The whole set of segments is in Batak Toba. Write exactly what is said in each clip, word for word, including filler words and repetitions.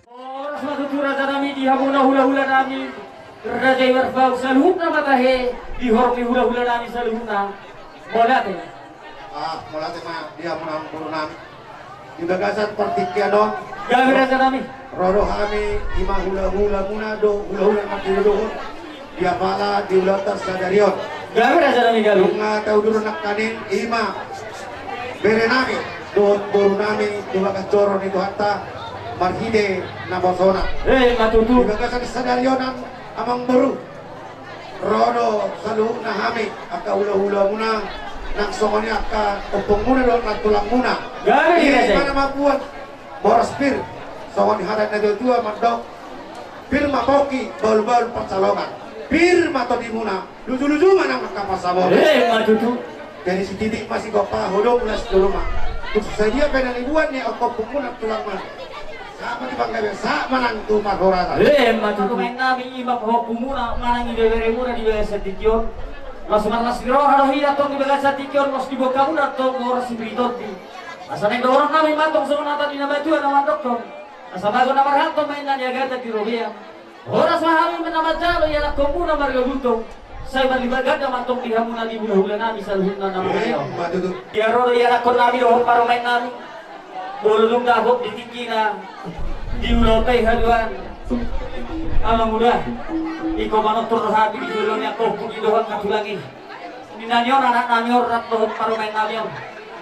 Horas ma tutu raja nami di hamuna hulahula nami, raja i marbau saluhutna ma tahe, di horong ni hulahula nami saluhutna. Mauliate. Ah, mauliate ma di hamuna boru nami. Di bagasan partingkian on. Gabe raja nami. Ro do hami, ima hulahula muna do hulahula na martinodohon. Di apala di ulaonta sadari on. Gabe raja nami gabe. Nunga taudurhon nangkaning ima bere nami dohot boru nami tu bagas joro ni Tuhanta marhite naposona. Eh, ima tutu. Di bagasan sadari on amang boru. Ro do saluhutna hami angka hulahula muna nang songon i angka ompung muna dohot nantulang muna. Gabe. Ima na mambuat boras pir songon i hata ni natuatua mandok. Pir ma pongki, bahulbahul pansalongan. Pir ma tondimuna, lujuluju ma nang angka pansamotan. Eh, ima tutu. Jadi sititik ma sigompa, hudok ulas dulu ma. Tung sadia pe na nibuan ni ompungmuna, tulangmuna. Sahat ma tu panggabean, sahat ma nang tu parhorasan. Eh, ima tutu. Pemain nami ima ompungmuna, manang ibeberemuna di bagasan tingki on. Laos marlas ni roha do hita tong di bagasan tingki on, laos dibuka muna tong horas ni piritonti. Asa naeng dohonon nami ma tong songon hata ni na matua na mandok tong. Asa mago na marhalto ma inna ni agatan di robean. Horas ma hami na manjalo ianakhonmuna marga Gultom. Sai marlipatganda ma tong di hamuna di hulahula nami saluhutna na mangaleon. Ia ro do ianakhon nami dohot parumaen nami. Molo dung dapot di tingkina di ulaonta i haduan. Amang uda, ingkon manortor do hami di jolo ni angka ompung i dohot angka tulang i. Ninna ni on anak nami on rap dohot parumaen nami on.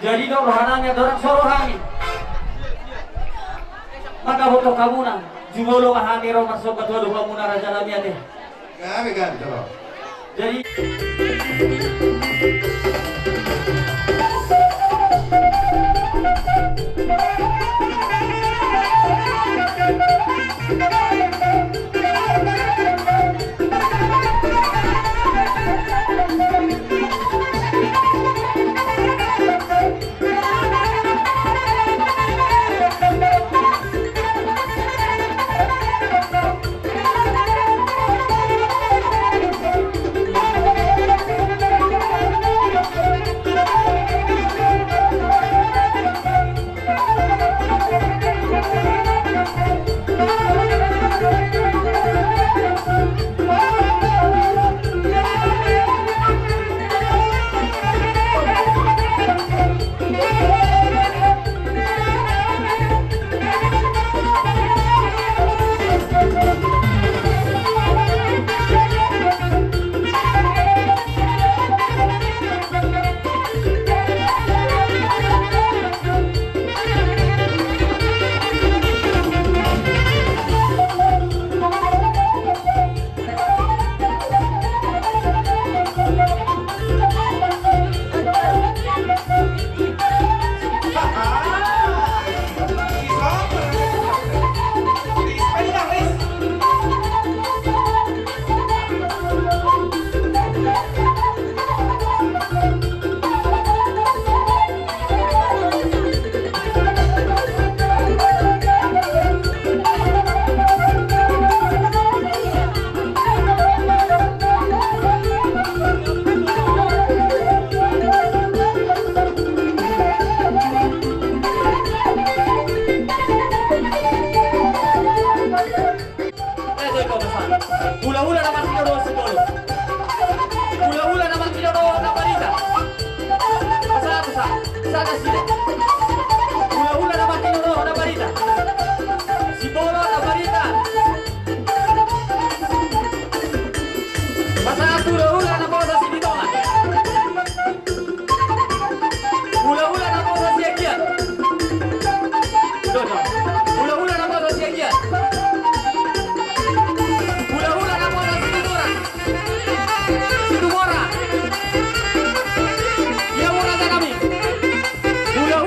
Jadi dok roha nami andorang so ro hami mandapothon hamuna, jumolo ma hami ro marsomba tu adopanmuna raja nami ate. Gabe, gabe, jolo. Jadi Hulahula na martinodohon Sibolo. Hulahula na martinodohon Naparita. Pasahat tu sa, sa nasida. Hulahula na martinodohon Naparita. Sibolo Naparita. Pasahat tu hulahula na poso Sibitonga. Hulahula na poso Siagian. Dodo. Hulahula na poso Siagian. Hulahula na poso Situmora. Situmora. Ia mura tanami. Hula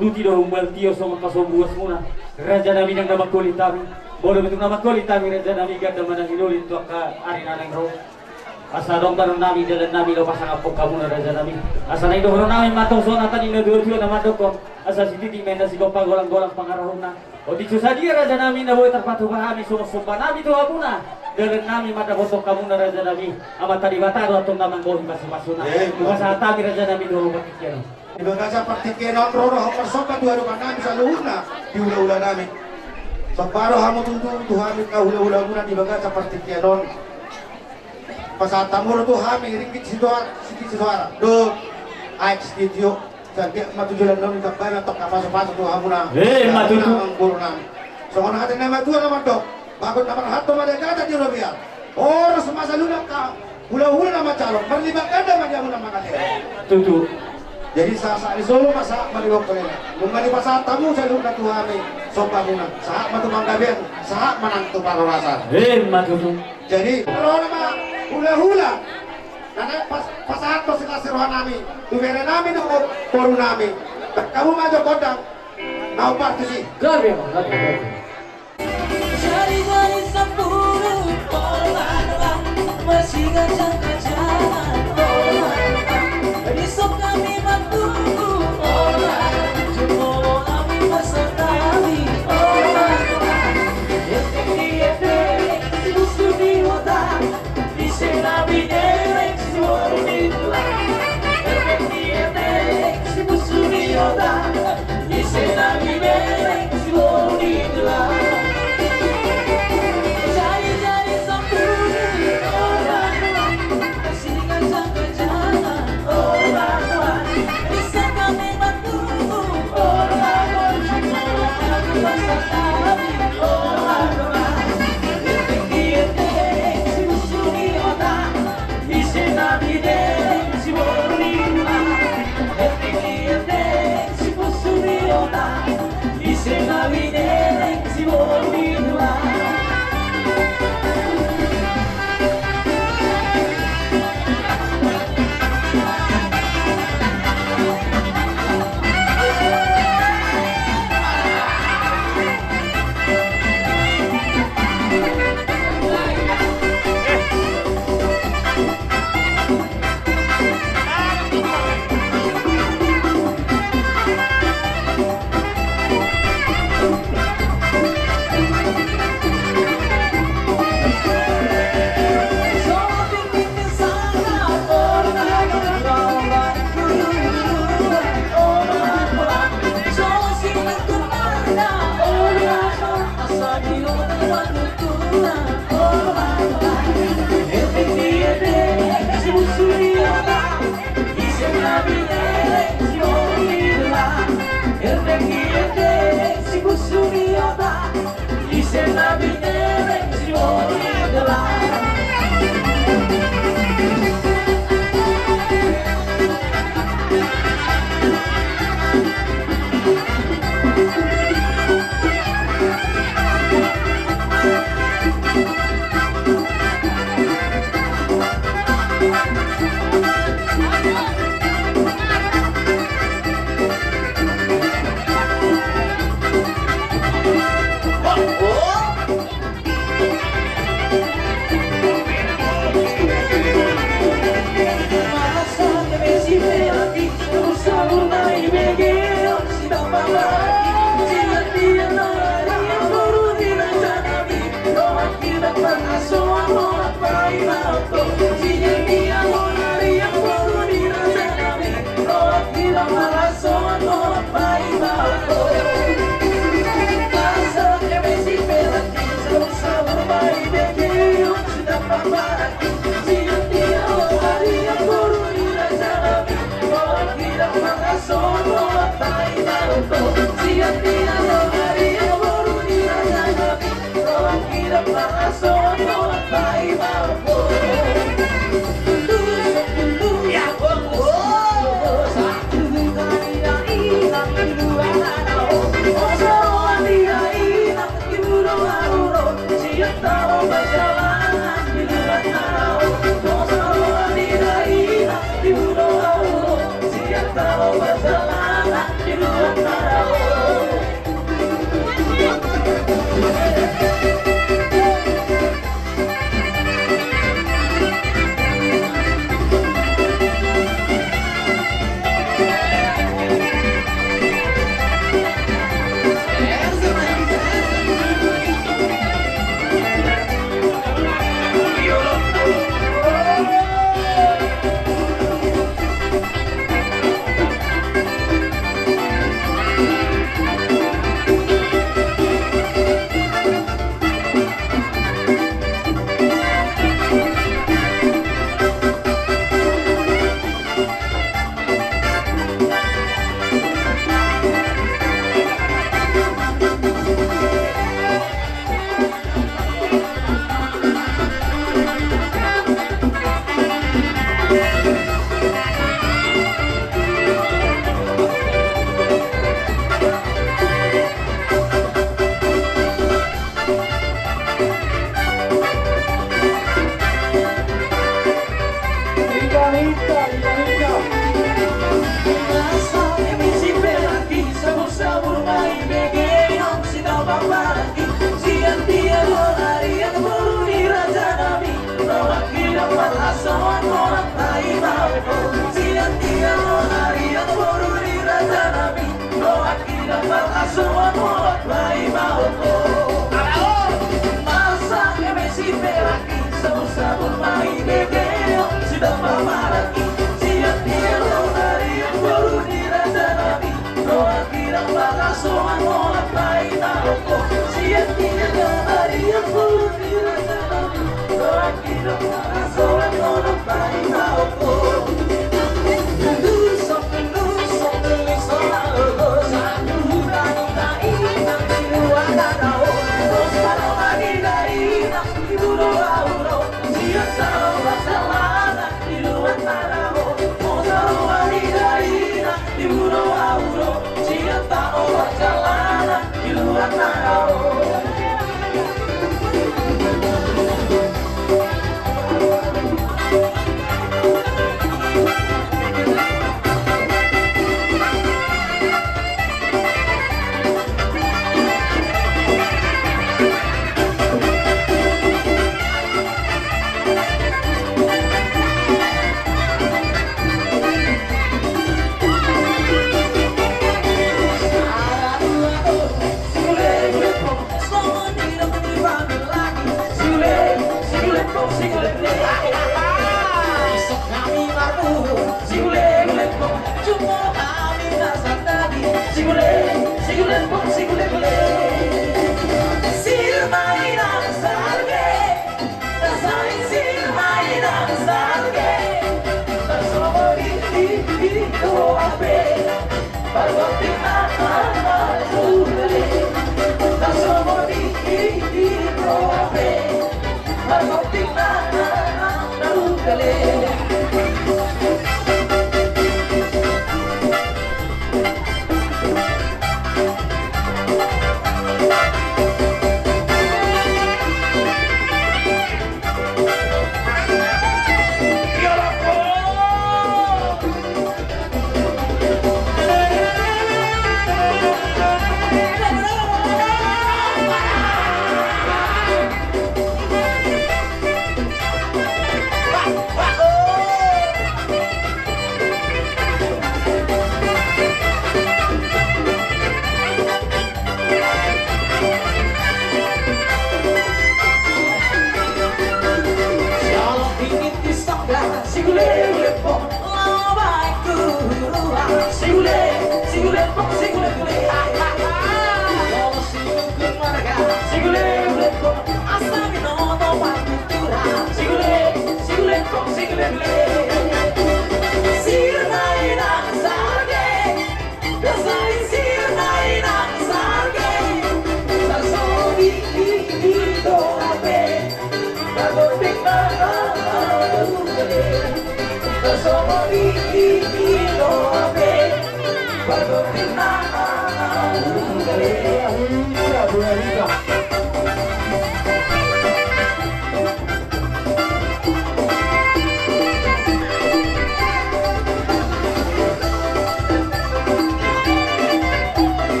Tuti do humbal tio songon pasobuasmuna, raja nami, nang na mangkolit hami. Molo tung na mangkolit hami, raja nami, ganda ma na hinolin tu angka ari na naeng ro. Asa adong baron nami, dalan nami, laho pasangaphon hamuna, raja nami. Asa na nidohonon nami ma antong songon hata ni natuatua na mandokkon, asa sititi ma inna sigompa, golanggolang pangarahutna. Otik so sadia, raja nami, na boi tarpatupa hami songon somba nami tu hamuna, dalan nami mandapothon hamuna, raja nami. Amanta Debata do antong na manggohi pasupasuna. Eh, hupasahat hami, raja nami, tu hamu partingkian on. Di bagasan partingkian on ro do hamu marsomba tu adopan nami saluhutna di hulahula nami. Somba do hamu tutu tu hami na hulahulamuna di bagasan partingkian on. Pasahat hamu do tu hami ringgit sitoara, sititi sitoara dohot aek sitio. Sai anggiat ma tu joloan on ditambai ma antong pasupasu tu hamuna. Eh, ma tutu. Boru nami. Songon hata ni natuatua na mandok, bagot na marhalto ma dagatan di robean. Horas ma saluhutna angka hulahula na manjalo, marlipat ganda ma di hamuna mangalean. Tutu. Jadi sahat-sahat ni solu ma sahat ma di bongkol ena. Nunga dipasahat hamu saluhutna tu hami sombamuna, sahat ma tu panggabean, sahat ma nang tu parhorasan. Eh, ma tutu. Jadi ro nama hulahula na naeng pas-, pasahathon silas ni roha nami tu bere nami dohot boru nami. Bahen hamu ma jo gondang na hombar tusi. Gabe ma, gabe, gabe. Jari-jari sampulu, oh la la, masigajangajangan, oh la la, dison hami mandungkun, oh la la, jumolo hami marsantabi, oh la la, epeng di epeng, si busu di huta, ise na binereng si boru ni tulang. Epeng di epeng, si busu di huta, ise na binereng si boru ni tulang. Jari-jari sampulu, oh la la.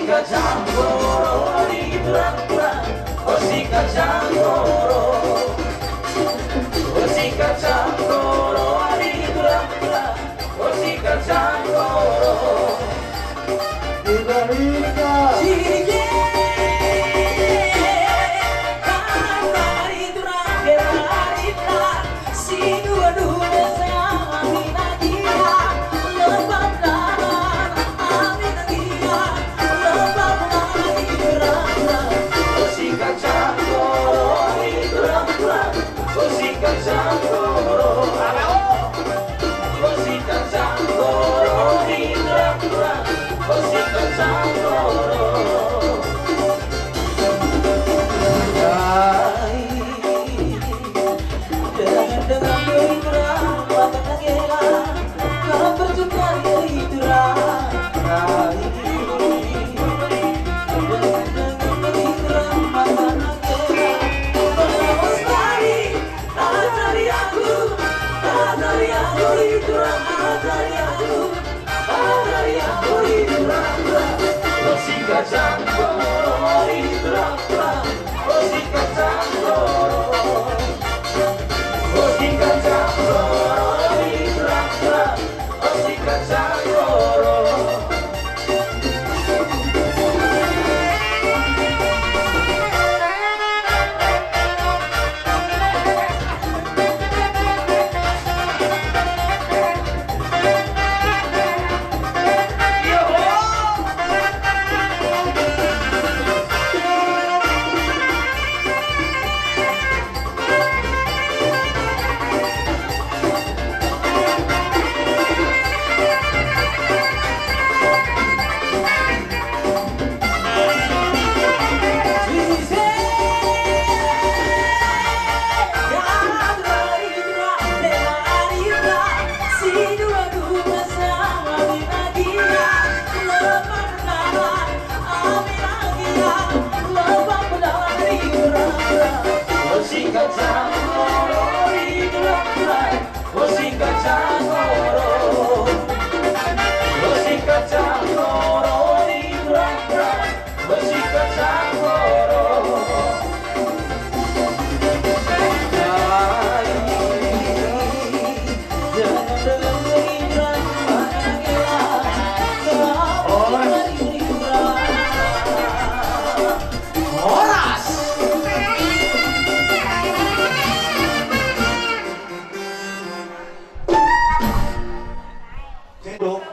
Kacang doro di tulang-tulang, o si kacang doro. O si kacang doro di tulang-tulang, o si kacang doro. Ibarita. Sige, kacang di tulang, ibarita.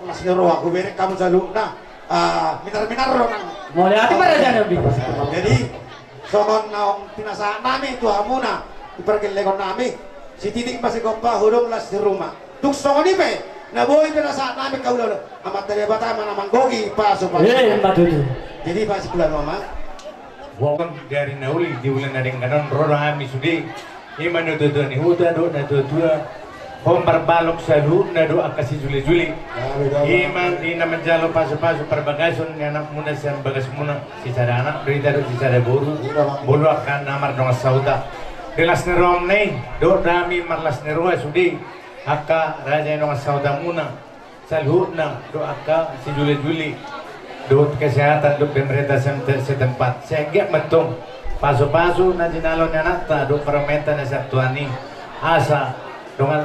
Las ni roha, hubereng hamu saluhutna. Ah, minar-minar ro nang. Mauliate ma raja nami. Jadi songon naung pinasahat nami tu hamuna di pargellengon nami, sititik ma sigompa hudon las ni roha. Tung songon i pe na boi pinasahat nami, kaulolo Amanta Debata ma na manggohi pasu-pasu. Eh, ima tutu. Jadi pasu-pasu ma. Wong dari na uli di ulaon na denggan on ro do hami sude. Ima natua-tua ni huta dohot natua-tua hombar balok saluhutna dohot angka sijule-jule. Ima di na manjalo pasu-pasu parbagason ni anakmuna sian bagasmuna, sisada anak do hita dohot sisada boru, molo angka na mardongan sahuta. Di las ni roham na i dohot hami marlas ni roha sude angka raja ni dongan sahutamuna. Saluhutna dohot angka sijule-jule dohot kesehatan dohot pemerintah sem-, setempat. Sai anggiat ma antong pasu-pasu na jinalo ni anakta dohot parumaenta na sian Tuhan i. Asa dongan,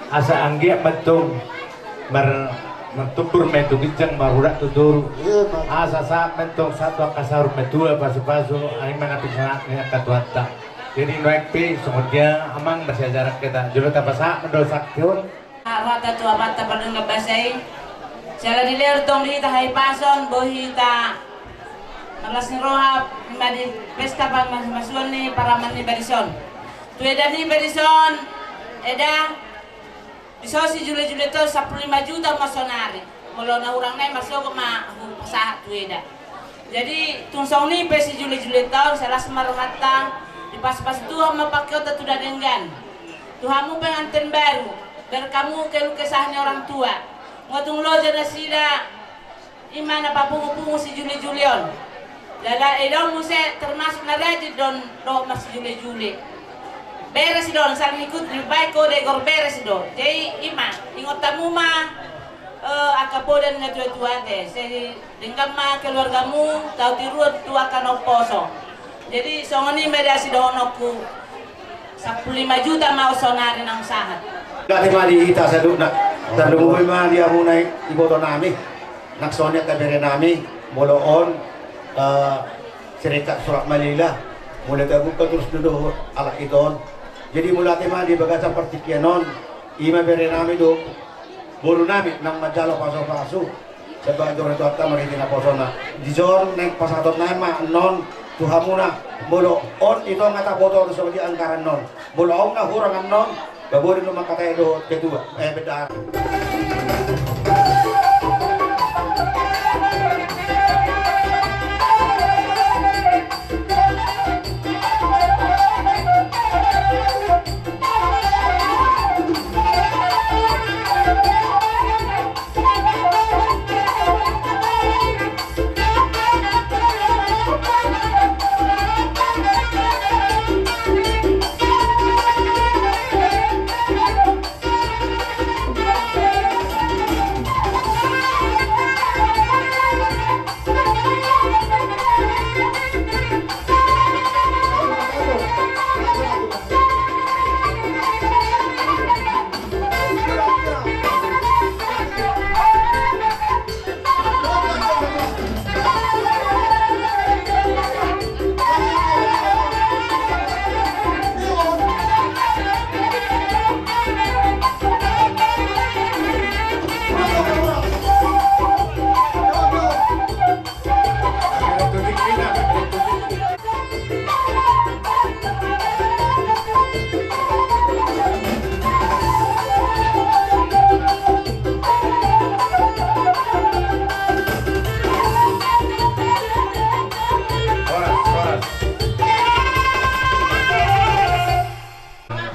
asa anggiat ma antong mar-, martumbur ma i tu ginjang, marurat tu toru. Asa sahat ma antong sahat tu angka saur matua pasu-pasu, ai ma na pinasahat ni angka tuanta. Jadi nuaeng pe songon dia amang, marsiajaran hita. Jolo tapasahat ma do santi on. Rohanta tu Amanta Pardenggan Basa i. Siala dilehon tong di hita hahipason, boi hita marlas ni roha, ima di pesta pamasumasuon ni paraman ni Barison. Tu eda ni Barison, eda, di so sijule-julenta on sampulu lima juta ma sonari. Molo na hurang nai marsogot ma hupasahat tu eda. Jadi tung songon i pe sijule-julenta on, sai las ma rohanta, dipasu-pasu Tuhan ma pangkeonta tu na denggan. Tu hamu pengantin baru, bereng hamu keluh kesah ni orang tua. Nga tung loja nasida, ima na papungu-pungu sijule-jule on. Jala eda on muse termasuk na rajin do on dohot marsijule-jule. Beres do on, saling ikut, dibaen ho do i, gor beres do. Jadi ima, ingot hamu ma, Eh, angka poda ni natua-tua ate, sai denggan ma keluargamu, tahu tiruan tu angka na umposo. Jadi songon i ma di asi dohononku. Sampulu lima juta ma sonari naung sahat. Gati ma di hita saluhutna. Tarlumobi ma di hamuna iboto nami. Nang songon i angka bere nami, molo on, eh, sirekat surat malila, molo tabuka torus do dohot halak ito on. Jadi mauliate ma di bagasan partingkian on, i ma bere nami do boru nami naung manjalo pasu-pasu. Sebagai orang tua ta marhite naposona. Dison naeng pasahaton nami ma annon tu hamuna. Molo on ito nga taboto do songon dia anggaran non. Molo on nga hurang annon. Babori nunga mangkatai dohot ketua. Eh, bendahara.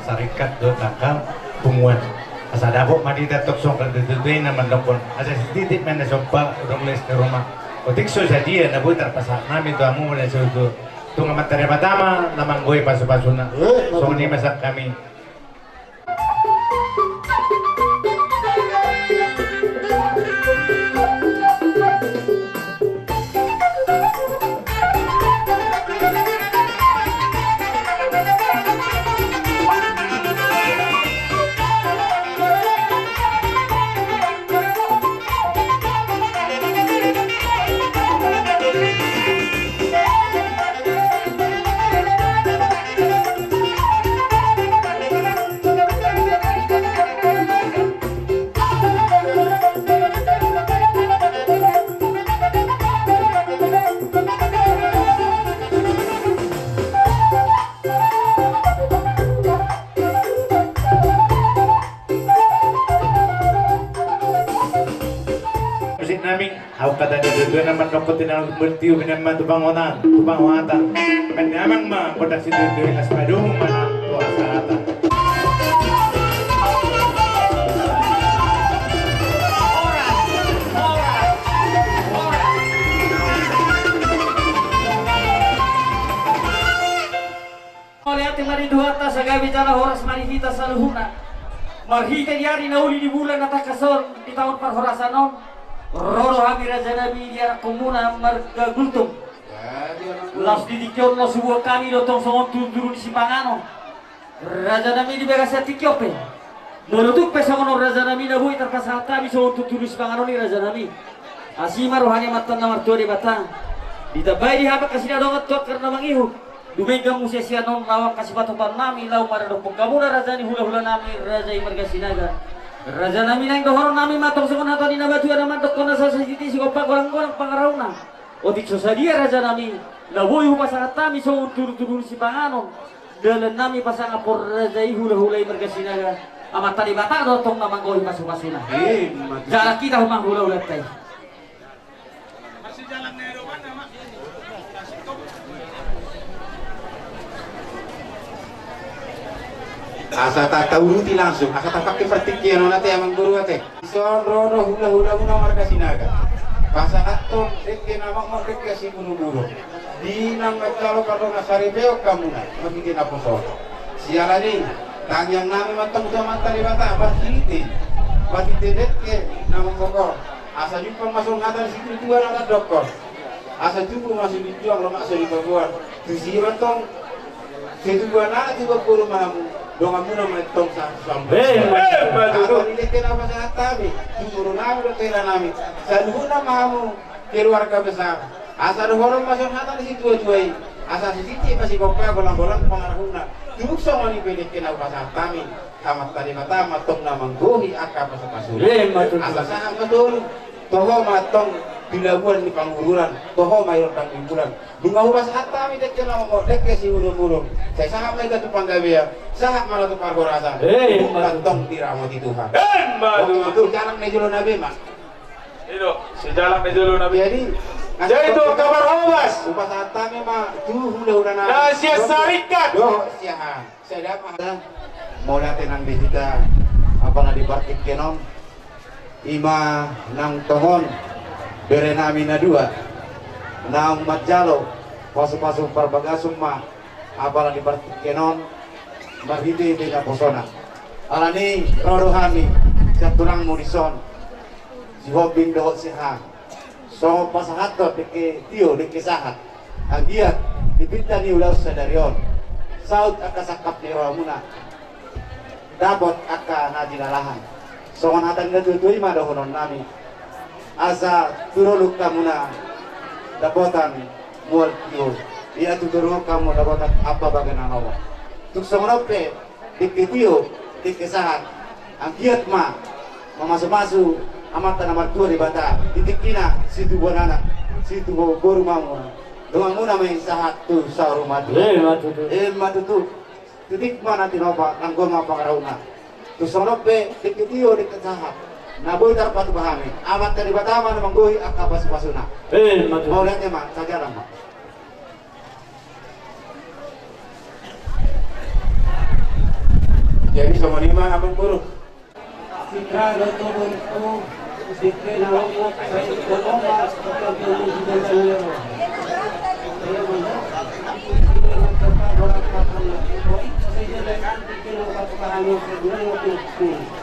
Sarikat dohot angka punguan. Asa dapot ma di hita tong songon na tutu i na mandokkon. Asa sititi ma na somba, udok les di ruma. Otik so sadia na boi tarpasahat nami tu hamu na so tu. Tung Amanta Debata ma na manggohi pasu-pasuna. Eh, songon i ma sian hami. Musik nami, au hata ni tutu na mandok poti na bertiu binema tu pangonan, tu pangoatan. Kan damang ma kota situ tu las padung mana tu asata. Mauliate ma di Tuhanta, sagabe jala horas ma di hita saluhutna. Marhite di ari na uli di bulan na tangkas on di taon parhorasan on, ro do hami raja nami di anakkonmuna marga Gultom. Laos di tingki on laos huboan hami do tong songon tudutudu ni sipanganon. Raja nami di bagasan tingki on pe. Molo tung pe songon on raja nami na boi tarpasahat hami songon tudutudu ni sipanganon i raja nami. Asi ma roha ni Amanta na martua Debata. Ditambai di hamu angka sinadongan tu angka na mangihut. Dumenggan muse sian on laho angka sipatupaon nami laho maradophon hamuna raja ni hulahula nami raja i marga Sinaga. Raja nami naeng dohonon nami ma tong songon hata ni natua-tua na mandok hona sasasiti sigompa golang-golang pangarahutna. Otik so sadia raja nami na boi hupasahat hami songon tudutudu ni sipanganon. Dalan nami pasangaphon raja i hulahula i marga Sinaga. Amanta Debata do tong na manggohi pasupasuna. Eh, ma tutu. Jala hita ma hulahulanta i. Asa ta, tauruti langsung, asa tapake partingkian on ate amangboru ate. Dison ro do hulahulamuna marga Sinaga. Pasahathon dengke na mokmok, dengke siburuburu. Di na manjalo pardongansaripeon hamuna marhite naposo. Siala ni i, tangiang nami ma tong tu Amanta Debata, marhite, marhite dengke Asa jumpang ma songon hata ni situatua na mandokkon. Asa tubu ma so di juang, lomak so di baboan. Tusi ma tong. Situbuan anak, tubuan boru ma hamu. Donganmuna ma tong sa-, sampe. Eh, eh, betul. Asa di dengke na pasahat hami tu boru nami dohot hela nami, saluhutna ma hamu keluarga besar. Asa dohonon ma songon hata ni situatua i. Asa sisisi ma sigompa, golanggolang pangarahutna. Tung songon i pe dengke na pasahat hami. Amanta Debata ma tong na manggohi angka pasupasu. Eh, betul. Asa sahat ma tolu. Toho ma tong di labuan ni Pangururan. Toho ma i rondang di bulan. Nunga hupasahat hami dengke na manggohi, dengke siulumulum. Sai sahat ma hita tu panggabean. Sahat ma hita tu parhorasan. Eh, betul. Tong diramoti Tuhan. Eh, betul. Tong sijalang na di jolo na be ma. Ido, sijalang na di jolo na be. Jadi, jadi tu kabar hobas. Hupasahat hami ma tu hulahula nami. Na sian Saringkat. Dohot sian Sian Dapa. Mauliate nang di hita, apala di partingkian on. Ima nang tongon bere nami na dua naung manjalo pasupasu parbagason ma, apala di partingkian on, marhitehite naposona. Alani ro do hami sian tulangmu dison, si Hombing dohot si Hang. Songon pasahathon dengke tio, dengke sahat. Anggiat di pinta ni ulaon sadari on, saut angka sangkap ni rohamuna, dapot angka na jinalahan. Songon hata ni natuatua i ma dohonon nami. Asa tu dolok hamu na dapotan mual tio, ia tu toruan hamu dapotan ampa baga na lomo. Tung songon on pe, dengke tio, dengke sahat. Anggiat ma mamasumasu Amanta na martua Debata di tingkina situbuan anak, situbuan boru ma hamuna. Donganmuna ma i sahat tu saur matua. Ima tutu. Ima tutu. Titik ma na tinopa, nanggo ma pangarahutna. Tung songon on pe, dengke tio, dengke sahat, na boi tarpatupa hami, Amanta Debata ma na manggohi angka pasupasuna. Ima tutu. Mauliate ma, sajalang ma. Jadi songon i ma, Amang Guru.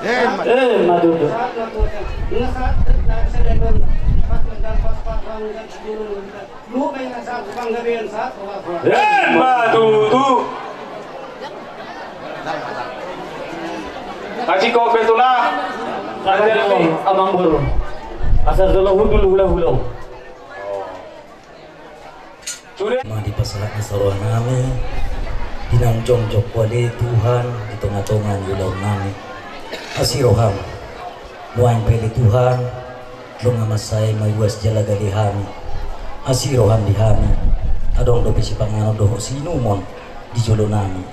Eh, ma tutu. Ima tutu. Kasih kau betulah. Kasih kau, Amang Boru. Asal dulu hudul hula-hula. Sudah. Ma dipasahat ni saroha nami, di naung jongjong Ho ale Tuhan di tonga-tonga ni ulaon nami. Asi roham. Nuaeng pe ale Tuhan, nunga mansai mauas jala gale hami. Asi roham di hami, adong dope sipanganon dohot siinumon di jolo nami.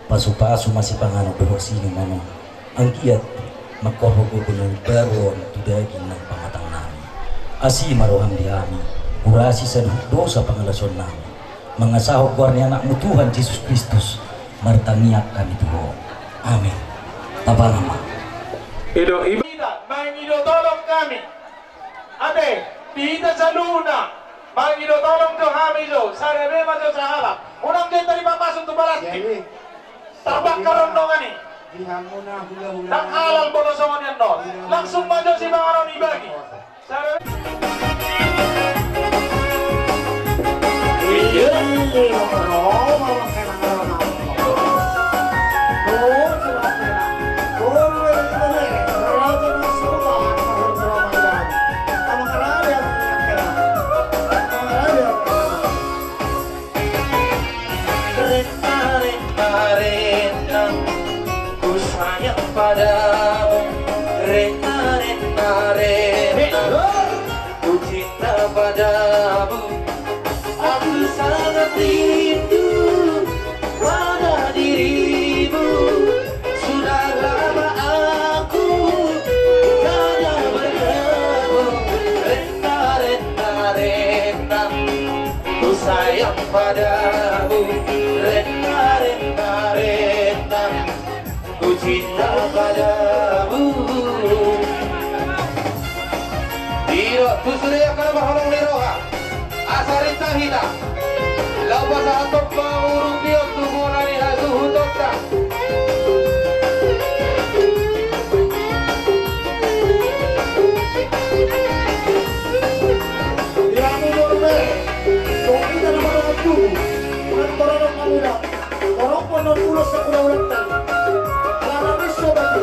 Pasupasu ma sipanganon dohot siinumon on. Anggiat mangkorhon gogo na imbaru on tu daging nang pamatang nami. Asi ma roham di hami, urasi saluhut dosa pangalaosion nami. Mangasahon goar ni Anakmu Tuhan Jesus Kristus, martangiang hami tu Ho. Amin. Tapanan ma. Ido, iba-, mangido tolong hami. Ate, di hita saluhutna, mangido tolong jo hami jo, sada be ma jo sahalak. Unang jo hita dipamasu tu balantik. Tarbakar on dongan i. Ndang halal molo songon i annon. Langsung ma jo sipanganon i bagi. Renta, renta, renta, ku sayang padamu. Renta, renta, renta, ku cinta padamu. Aku sangat rindu pada dirimu. Sudah lama aku tiada bertemu. Renta, renta, renta, ku sayang padamu. Renta, renta, renta, ku cinta padamu. Ido, tu sude angka na marholong ni roha. Asa renta hita. Laho pasahathon pangurupion tu bona ni hasuhutonta. Torop ma ulos sian hulahulanta i. Ala na ris sobat i.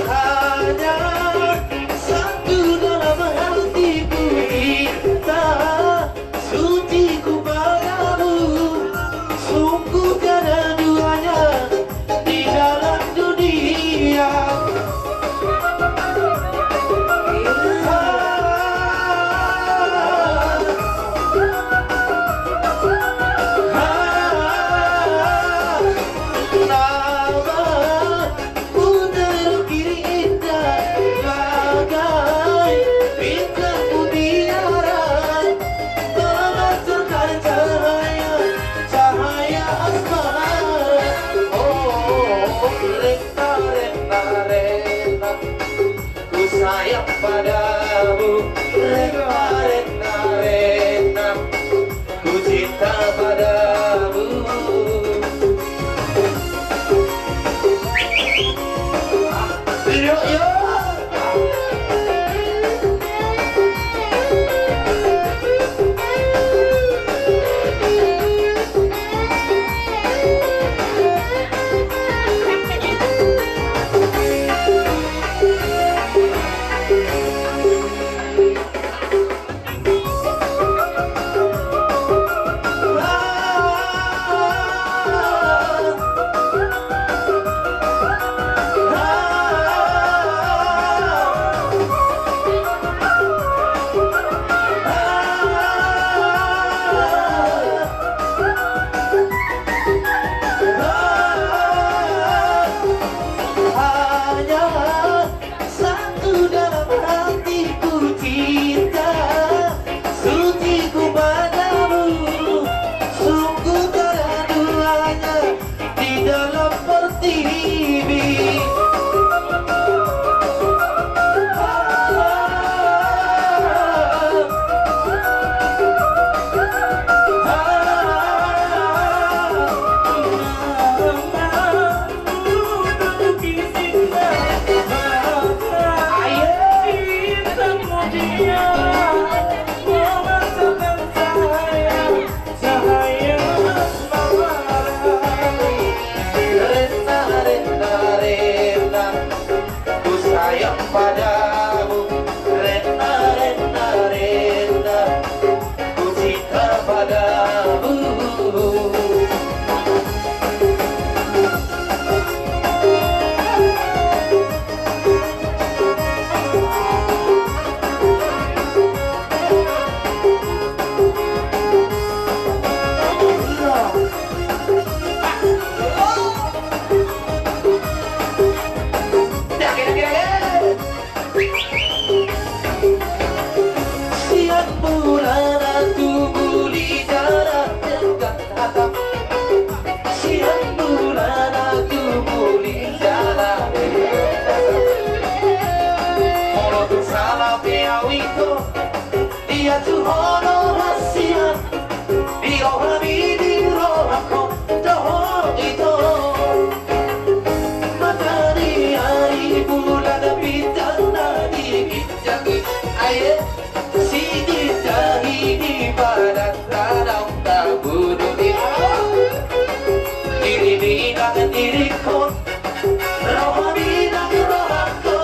Hanya satu dalam hatiku cinta suci ku padamu, sungguh tiada duanya di dalam dunia. Nama Ku terukir indah bagai bintang mutiara, memancarkan cahaya, cahaya asmara. Oh, rena, rena, rena, ku sayang padamu, rena, rena, rena. Ku cinta padamu. Yo, yo. Hanya satu dalam hatiku cinta suciku padamu, sungguh tiada duanya di dalam pertiwi. Rena, rena, rena, ku sayang padamu. Rena, rena, rena, ku cinta padamu. Sian mulana tubu di jala denggan hatap. Sian mulana tubu di jala denggan hatap. Molo tung sala pe au ingkon, dia tu hono hasian. Di rohami, di rohangku, dohot ito. Mataniari, bulan, bintang na di ginjang i. Ae, siginjang i di padan tano, na bulu di au. Diri di inang, diri kon. Rohami nang rohangku,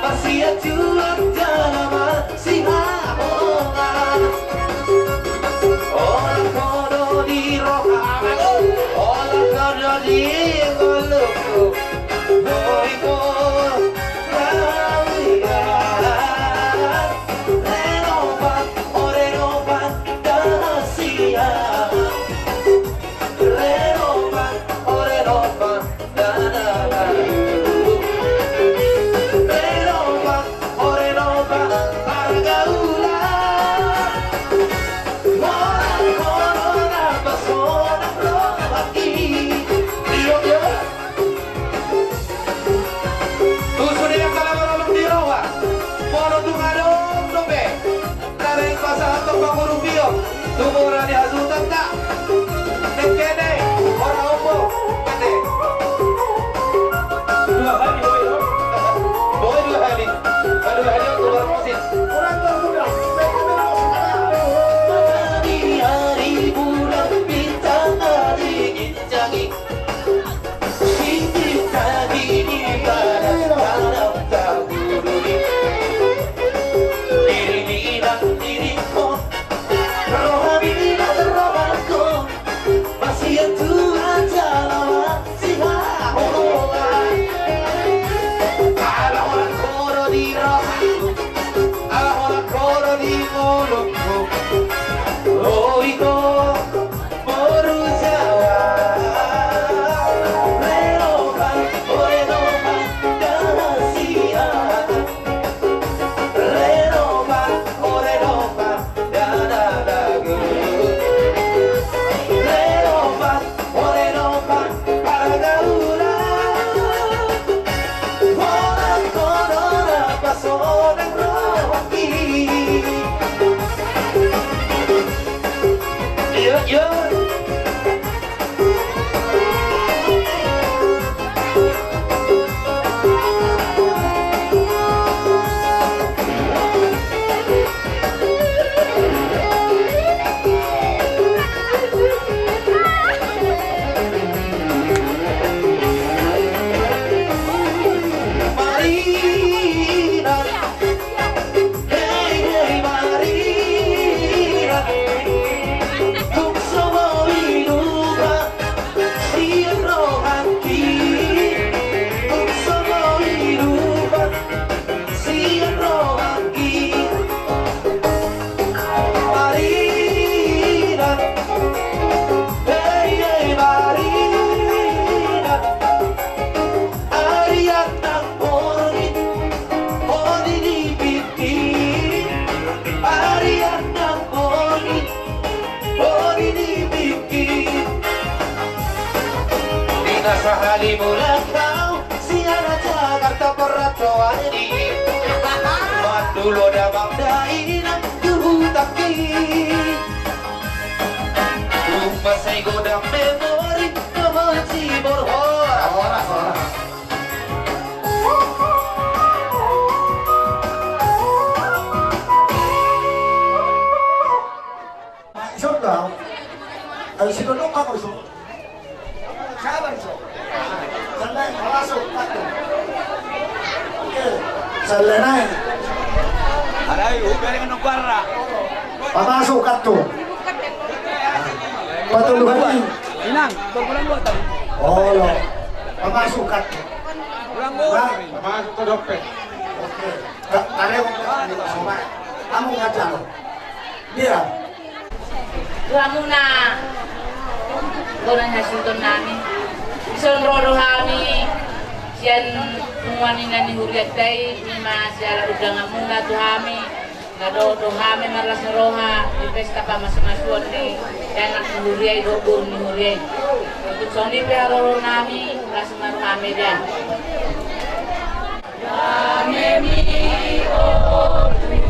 masian juak jala masihaholongan. Olat ho do di roha amang, olat ho do di ngolungku. Boi ho mauliate. Renopa, o renopa, dahasian. Renopa, o renopa, Sahat tu pangurupion tu mora ni hasuhutanta. Nangkin i, ora opo, mate. Dua hali, boi, no? Boi, dua hali. Dua hali, tu parmusit. Kurang tahu sudah. Matahari, bulan, bintang, angin, jangi. Sisi tadi di badan dalam tak peduli. Diri di ilang dirimu. Roha di ilang rohaku. Masih Tuhan jalawa siha hola. Ala holan koro di rohaku. Ala holan koro di ngolungku. Oh, ito. Boru Jawa, renopa, o renopa, dahasian. Renopa, o renopa, dana dagu. Renopa, o renopa, pargaulan. Holan, holan, apa sonang rohangki. Iya, iya. Marina. Hei, hei, Marina, tung so boi lupa sian rohangki, tung so boi lupa sian rohangki. Marina, hei, hei, Marina, arian nang borngin, odi ni bingki, arian nang borngin, odi ni bingki. Di na sahali mulak au sian Jakarta parrotoan i, mandulo damang dainang tu hutangki. Tung mansai godang memori, memori si borhoras. Horas, horas. Ison do au. Ayo, sidondong ma ison. Sabar ison. Santai, pamasuk, satu. Oke. Santai, naik. Alai, udah dengan nongkuara. Pamasuk, satu. Patolu hali. Inang, berbulan dua tahun. Olo. Pamasuk, satu. Bulan dua. Nah. Pamasuk tu dompet. Oke. Ka-, kareo. Sobat. Kamu ngajar. Dia. Tu hamuna, dongan hasuhuton nami, dison ro do hami sian punguan ni na ni hurianta i, i ma siala undanganmuna tu hami, na dohot do hami marlas ni roha di pesta pamasumasuon ni anak ni huria i dohot boru ni huria i. Tung songon i pe haroro nami, las ma roham, Medan. Dame mi, o Tuhan,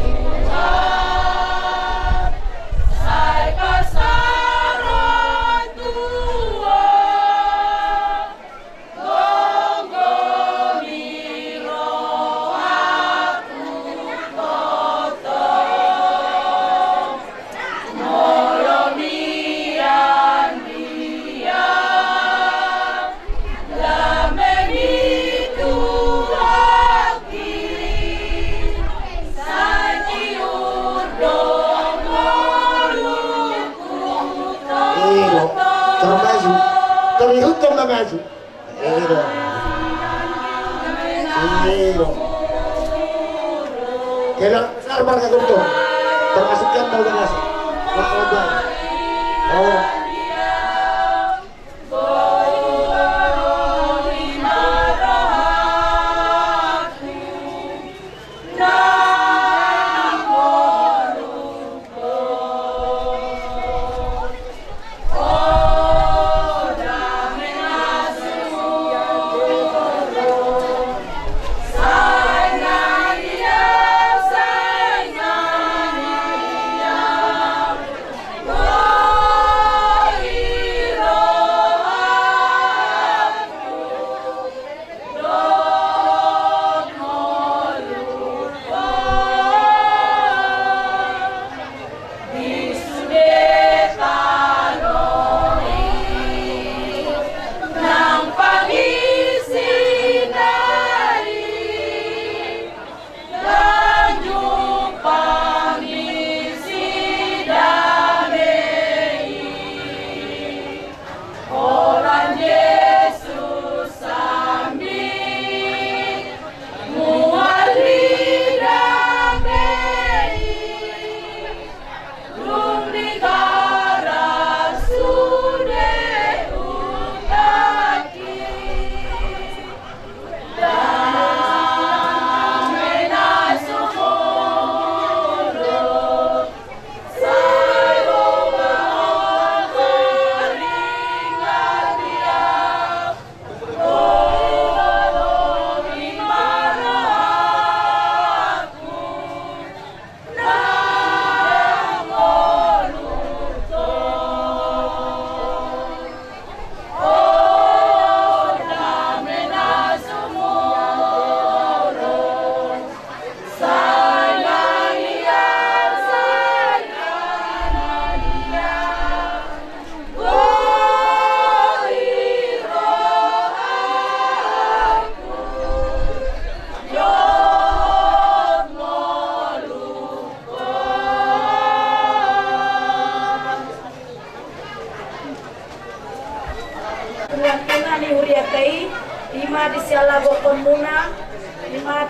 sai pasahat Tuhan, gomgomi rohangku toto. Molo mian dia, dame ni Tuhanki, sai tiur do ngolungku. Ero, termasuk, termasuk, termasuk. Ero. Ero. Kena besar marga Gontor. Termasuk kan mau berhasil. Mau berhasil. Oh.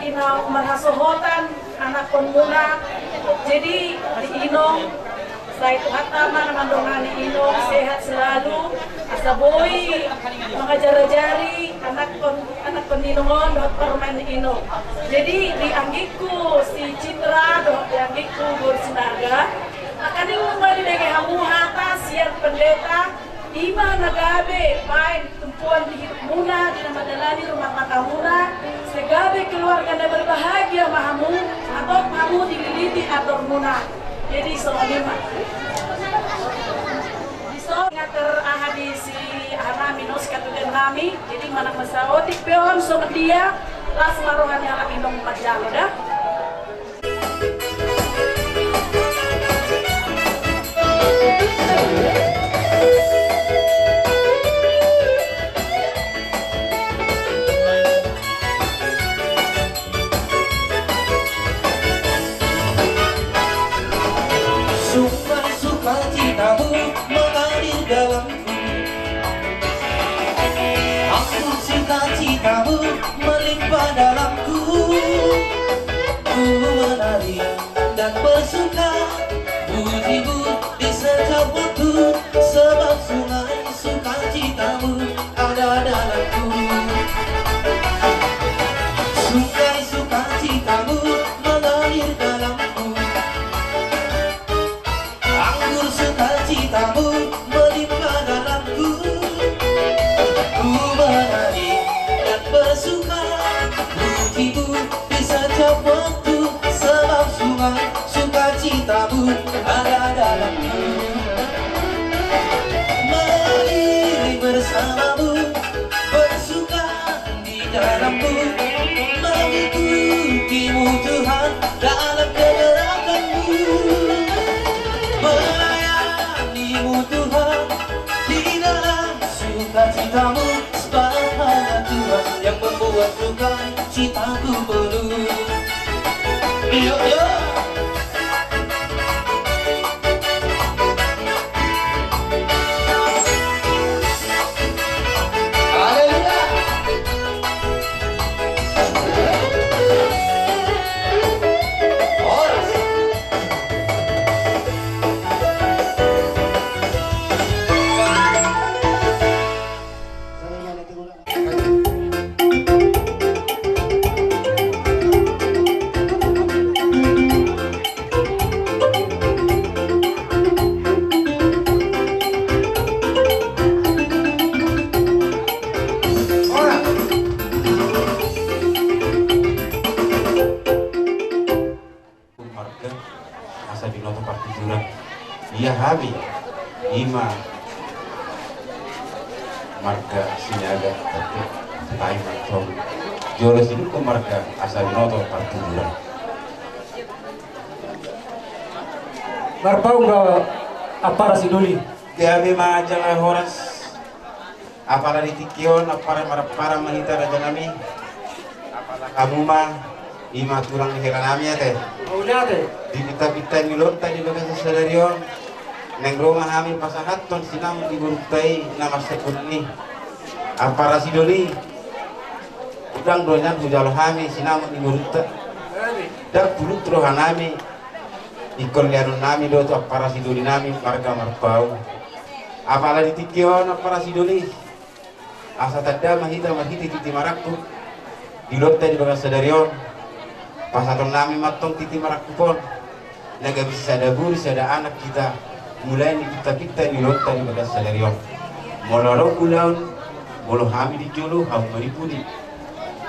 Naung marhasohotan anakkonmuna, jadi di Inong, sai Tuhanta ma na mandongani Inong sehat selalu, asa boi mangajar-ajari anakkon, anakkon ni Inong on dohot parumaen ni Inong. Jadi di anggingku si Citra dohot di anggingku boru Sinaga, nangkaning nunga dibege hamu hata sian pendeta, ima na gabe baen tumpuan di hidupmuna, di na mandalani rumah tanggamuna, sai gabe keluarga na berbahagia ma hamu, hatop hamu dililiti atormuna. Jadi songon i ma. Dison nga teraha di si aha nami, no, sikatugan nami. Jadi manang na saotik pe on songon dia, las ma roha ni halak Inong manjalo da. Sungkai sukacitamu mengalir dalamku. Anggur sukacitamu melimpah dalamku. Ku menari dan bersuka, pujimu di setiap waktu, sebab sungai sukacitamu ada dalamku. Sungai sukacitamu mengalir dalamku. Anggur sukacitamu melimpah dalamku. Ku menari dan bersuka, pujimu di setiap waktu, sebab sungai sukacitamu ada dalamku. Mengiring bersamamu, bersuka di dalamku, mengikutimu Tuhan dalam kegerakanku, melayanimu Tuhan di dalam sukacitamu, sebab hanya Tuhan yang membuat sukacitaku penuh. Iyo, iyo. Marga asa binoto partiduran. Ia hami ima marga Sinaga, tapi tai mantong jolo sidungkon marga asa binoto partiduran. Marpaung do ampara sidoli. Gabe ma jala horas. Apala di tingki on ampara marampara ma hita raja nami. Apala hamu ma ima tulang ni hela nami ate. Mauliate. Di pinta-pinta ni ulaonta di bagasan sadari on, naeng ro ma hami pasahathon sinamot ni borunta i na marsangkut ni ampara sidoli. Godang do nian hujalo hami sinamot ni borunta. Ndang pulut roha nami. Ingkon lehonon nami do tu ampara sidoli nami marga Marpaung. Apala di tingki on ampara sidoli, asa tanda ma hita marhite titi marangkup di ulaonta di bagasan sadari on. Pasahaton nami ma antong titi marangkup on na gabe sisada boru sisada anak hita mulai ni pinta-pinta ni ulaonta di bagasan sadari on. Molo adong ulaon, molo hami di jolo, hamu ma di pudi.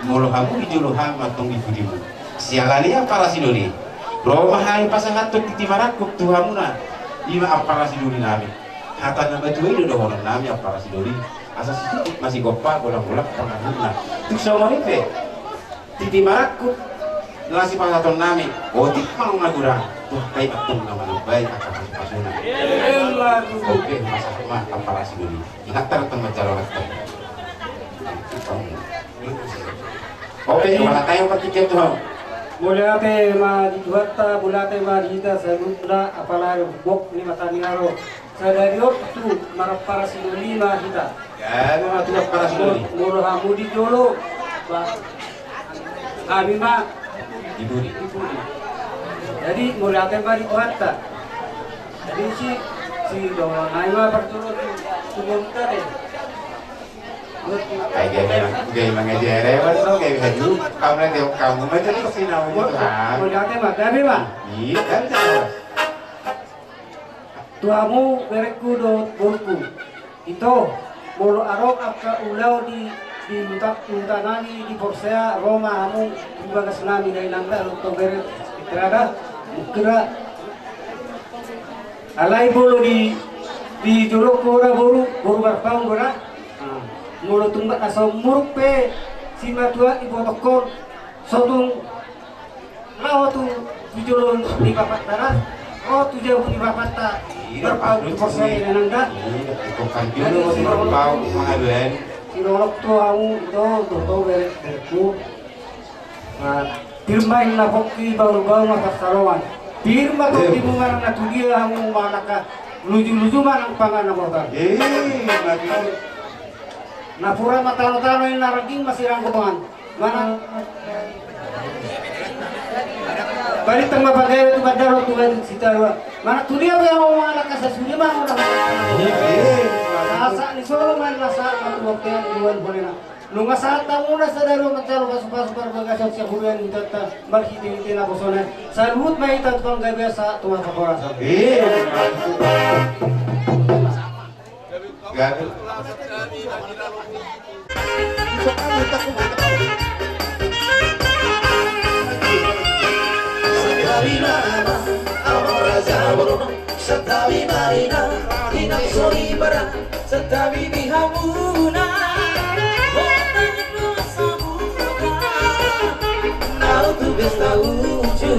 Molo hamu di jolo, hami ma antong di pudimu. Siala ni i ampara sidoli, ro ma hami pasahathon titi marangkup tu hamuna ima ampara sidoli nami. Hata na matua i do dohonon nami ampara sidoli, asa situtu ma sigompa, golang-golang pangarahutna. Tung songon i pe titi marangkup na sipasahaton nami, otik ma na godang, Tuhanta i ma antong na manambai angka pasu-pasuna. Oke, pasahat ma ampara sidoli. Ingat tartang manjalo latta. Oke, mauliate ma di Tuhanta, mauliate ma di hita saluhutna, apala gok ni mata ni aro. Sadari on tu marampara sidoli ma hita. Gabe ma tu ampara sidoli. Molo hamu di jolo, ba. Hami ma di Pudi. Di Pudi. Jadi mauliate ma di Tuhanta. Jadi si, si dongan nai ma parjolo tu, tu Bonta deh. Ai gabe mang, gabe mangajari, Mas, no, gabe haju. Kamu nanti kamu macam tu sinau itu, ha? Mauliate ma, gabe ma. Iya, gabe. Tu hamu berengku dohot borungku. Ito, molo adong angka ulaon di, di huta, huta nami di Porsea, ro ma hamu tu bagas nami dainang da, dohot bere, itra da, mukira. Alai molo di, di jolongku ora boru, boru Marpaung do da. Molo tung asa muruk pe simatua ibotokkon, so tung laho tu, tu jolo ni bapakta da, ro tu jabu ni bapakta. Iya, Marpaung tu Porsea i, dainang da. Iya, di Marpaung, mangaduan. Sirorok tu hamu ito, dohot bere, berengku. Nah, pir ma inna pongki, bahulbahul ma pansalongan. Pir ma tondimuna nang na tudia, hamu mangalangka, lujuluju ma nang panganan na botar. Eh, mantap. Napuran ma tanotano, inna rangging ma siranggopan. Mana? Balintang ma pagabe tu bandar, tu bandar Sitaruan. Mana tudia pe hamu mangalangka, sasude ma hamu na. Sahat ni solu ma inna, sahat ma tu bontean, dua bonena. Nunga sahat hamuna sadari on manjalo pasupasu parbagason sian huria ni Tuhanta marhitehite naposona i. Saluhut ma hita tu panggabean, sahat tu marparhorasan. Iya. Gabe. Santabi ma amang, amang raja boru, santabi ma inang, inang soripada. Santabi di hamuna, hotang do sahuta, na ro tu pesta uju.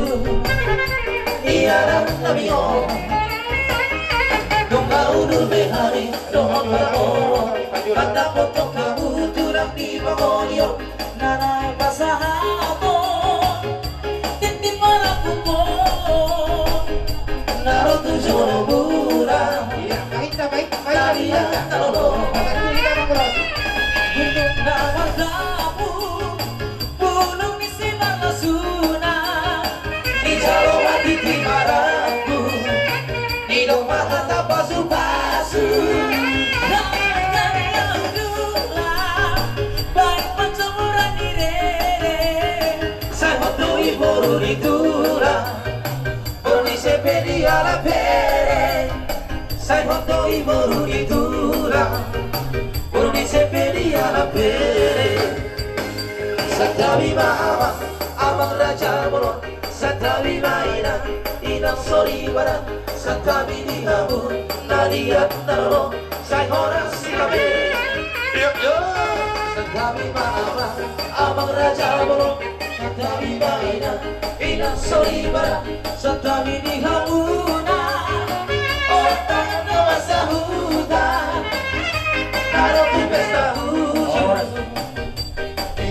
Ia nang nami on, nunga udur be hami dohot parboru, mandapothon hamu tulang di pangoli on. Na, na pasahathon tintin marangkup on, na ro tu jolo muna. Iya, baik, baik, baik, baik. Na liat na lolo, na mardabu bulung ni simarlasuna. Dijalo hatiha marangkup, didok ma hata pasupasu. Dangka ni ahu tulang, baen panjamoran ni rere. Sai hot do i boru ni tulang, boru ni Sepedi ala bere. Sai hot do i boru ni tulang, boru ni Sepedi ala bere. Santabi ma amang, amang raja boru. Santabi ma inang, inang soripada. Santabi di hamu na liat na lolo, sai horas hami. Santabi ma amang, amang raja boru. Santabi ma inang, inang soripada. Santabi di hamuna, hotang do sahuta, na ro tu pesta uju.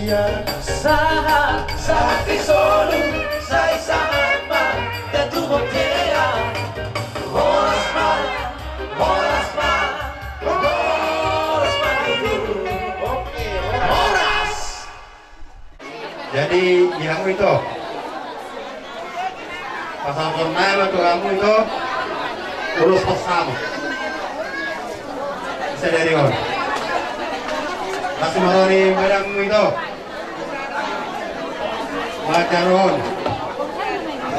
Ia sahat, sahat ni solu, sai sahat ma hita tu bontean. Horas ma, horas ma, horas ma tutu. Oke, horas. Jadi di hamu ito, pasahaton nai ma tu hamu ito ulos pansamot sadari on. Langsung ma ro ni badangmu ito. Baca ro on.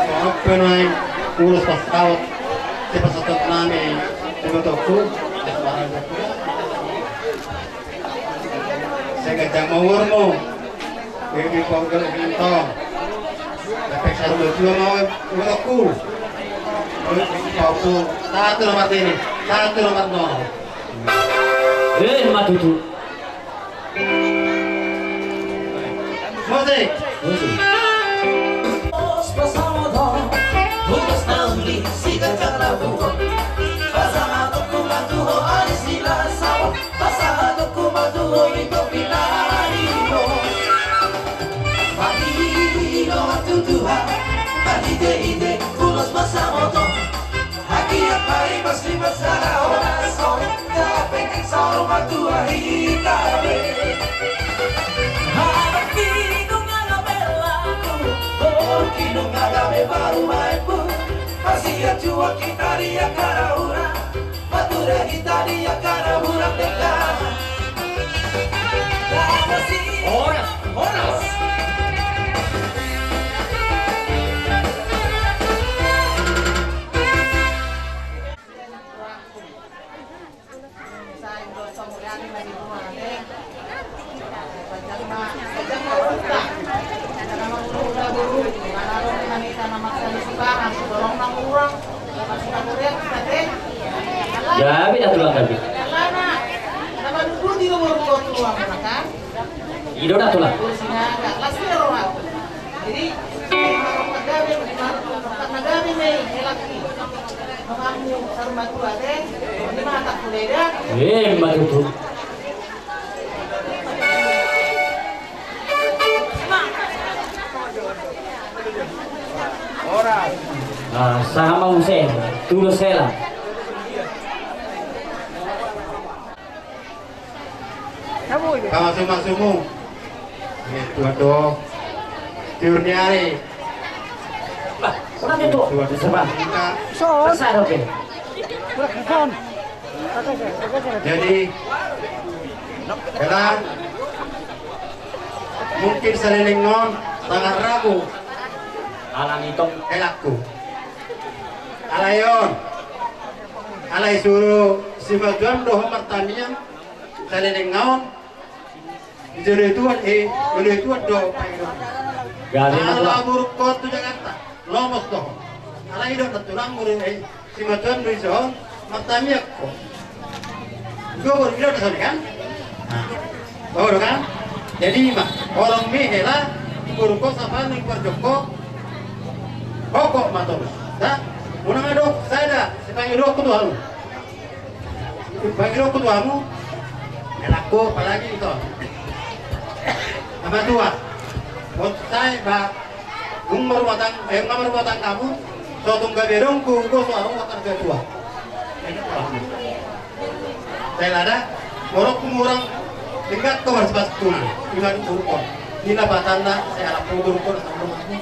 Songon pe nuaeng ulos pansamot sipasahaton nami tu ibotongku. Sai ganjang ma umurmu. Bini pogel bintong. Lepek saru dua ma ibotongku. Pauku satu nomor ini, satu nomor nol. Eh, ma tutu. Musik. Musik. Pasahaton, ulos na uli, siganjang na buhon. Pasahatonku ma tu ho ari Silasabon. Pasahatonku ma tu ho ito pinahan i ho. Marhite hatutuhan, marhitehite ulos pansamot on. Anggiat ma i pasti mansai horas on, gabe saur matua hita be. Hami nunga labela, Nga dame parumaenmu, hasian juak hita di angka na hurang, pature hita di angka na hurang denggan. Horas, horas. Gabe dah tulang gabe. I do dah tulang. Jadi, manggabe, manggabe ma i, hela i. Mangamu sarumatua te, ima hatangku da. Eh, ima tutu. Ah, sahat ma muse, tulos hela. Pamasumasumu. Ia, tua do. Tiur ni ari. Bah, ora tu. Tua do. Saba. Saba, oke. Jadi, hela, mungkin saleleng on, tangan ragu. Alani tong. Helangku. Alai on. Alai suru simatuam do ho martamiang. Saleleng on. Di jolo tuan, eh, jolo tuan do. Gabe ma tulang. Ala buruk ho tu Jakarta. Lomos do ho. Alai do na tulang muru, eh, simatuam do ison. Martamiang ho. Gogor, i do na sori kan? Nah. Gogor kan? Jadi ima, holong ni hela, buruk ho, sapa ni parjoko. Pokok ma torus. Dah, unang adong, sada, sipangido ho tu hamu. Pangido ho tu hamu, helangku, apalagi ito. Nama tua. Bonsai, ba, dung marumah tang-, eh, nga marumah tangga hamu, so tung gabe dong, ku, ku, so adong bakar ke tua. Ini tua. Saya lada, borok ku murang, tingkat ko harus pas tuna, ima di buruk ho. Ini lah batanda, saya lapor buruk ho, sama rumahmu,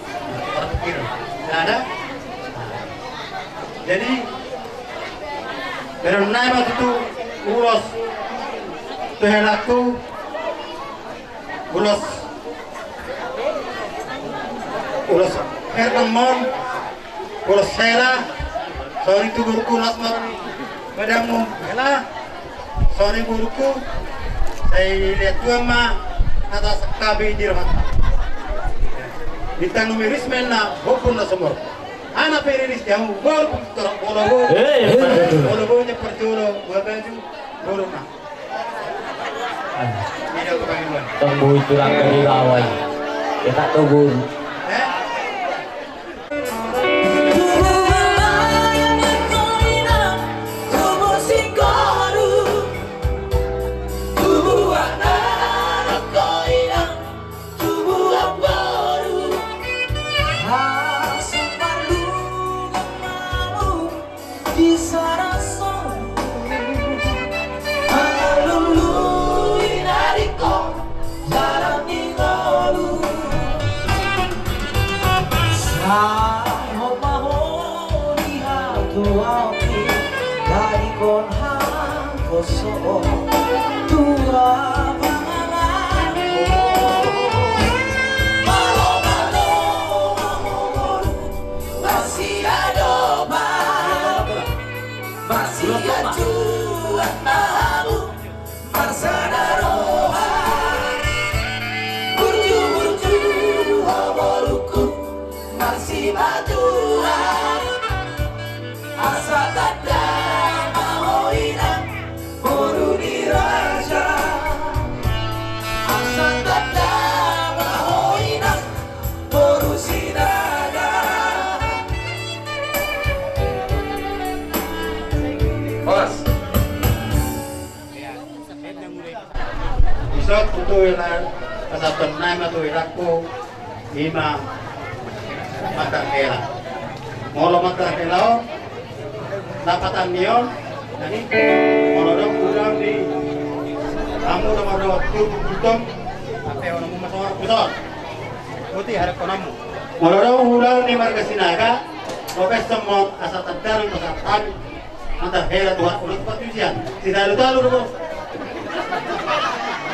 berpikir. Lada. Jadi, Berennai ma tutu ulos tu helangku, ulos, ulos hernamon, ulos hela, sori tu borungku las ma badanmu hela, sori borungku, sai liat tuan ma hata sakabi di rohanta. Bintang numeris menna, bopun na somor. Anak periris jamu, bor, bor, bor, bor. Eh, eh, betul. Bor, bor, nyepar jolo, buat baju, bor, rumah. Ah. Ini aku panggil, Bang. Tong boi tulang dari bawah. Ya, tak tahu, bor. Eh? Tubu anak boru, asa parlungan mamu di sarasomu, mangalului nariko dalan ni ngolu. Sai hot ma ho di hatuaon i, dadi hon ha Koso tua pangalanku. Malo, malo, malo, masih ada ba, masih ada juang malu, masih ada roha. Burju, burju, ho boruku, masih batua. Asa tanda ma ho inang boru ni raja. Asa tanda ma ho inang boru sinaga. Horas. Isot tutu hela, pasahaton nai ma tu helangku, ima mantar hela. Molo mantar hela on, lapatan ni on, jadi molo dong udang di, hamu dong, molo dong tutu tutu, sampe on hamu masuk, masuk. Oti harap konamu. Molo adong hulahula ni marga Sinaga, oke semua asa tanda nang pasahat hami. Mantap, hela Tuhan, udah tempat ujian. Tidak lupa lu dulu.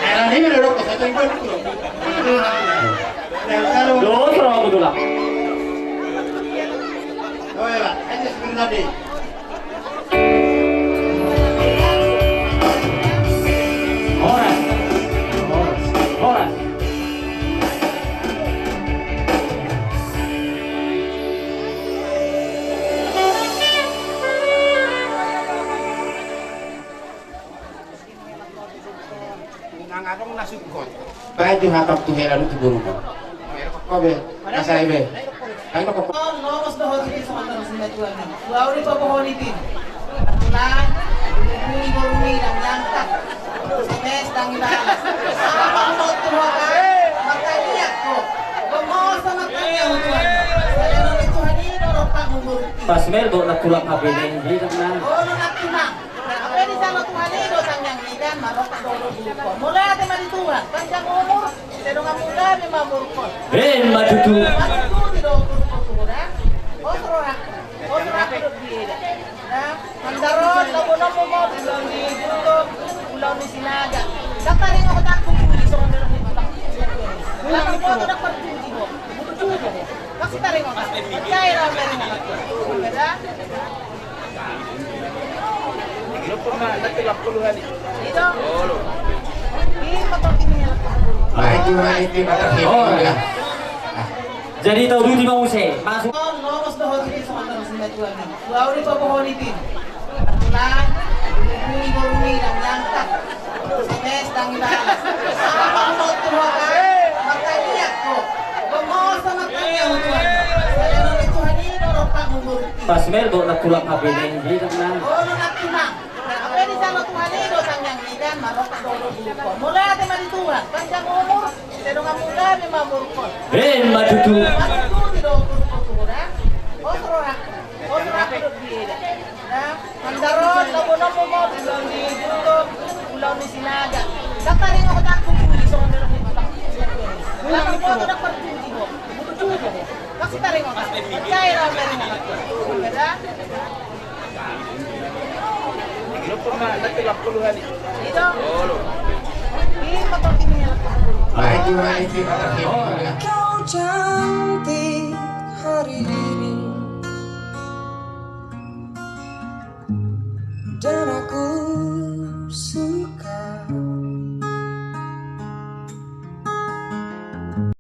Era ini udah dong, satu yang baru dulu. Tidak lupa lu. Dosa aku tulang. Oh ya, Pak. Ayo sebentar deh. Horas. Horas. Horas. Nang adong na sungkot. Baik, dihatap tu hela tu boru. Ko be, asa be. Ayo ko. Lomos dohot di soal terus na tuan. Dua uri papohon itin. Tulang, bumi bumi dan nyangka. Semes dan ibalas. Apa mau tu hoka? Maka iya ko. Bomo sama tanya tuan. Saya itu hari ini dorong pak mengurus. Pas mel baru nak tulang H P ini, ini kan. Oh, nak tulang. Apa di sana Tuhan itu sang yang ikan marok dolo burukon. Mulai ada mari Tuhan, panjang umur, sedang muda memang burukon. Eh, matutu. Matutu di dolo burukon tuh dah. Oh, serorak. Oh, serorak hidup dia. Nah, mandaron, lagu nopo mau bilang di YouTube, bilang di Sinaga. Kata dia nggak takut di sana. Bilang aku tuh dak pergi di bawah. Butuh juga. Pasti tarik orang. Percaya lah, tarik orang. Beda. Jadi tau dudi ma muse masuk. Lomos dohot di soal terus na tuan. Dua uri papohon itin. Tulang, bumi bumi dan nyangka. Semes dan ibalas. Apa mau tu hoka? Maka iya ko. Bomo sama tanya tuan. Saya itu hari ini dorong pak mengurus. Pas mel baru nak tulang H P ini, ini kan. Oh, nak tulang. Apa di sana Tuhan itu sang yang ikan marok dolo burukon. Mulai ada mari Tuhan, panjang umur, sedang muda memang burukon. Eh, matutu. Matutu di dolo burukon tuh dah. Oh, serorak. Oh, serorak hidup dia. Nah, mandaron, lagu nopo mau bilang di YouTube, bilang di Sinaga. Kata dia nggak takut di sana. Bilang aku tuh dak pergi di bawah. Butuh juga. Pasti tarik orang. Percaya lah, tarik orang. Beda. Kau cantik hari ini.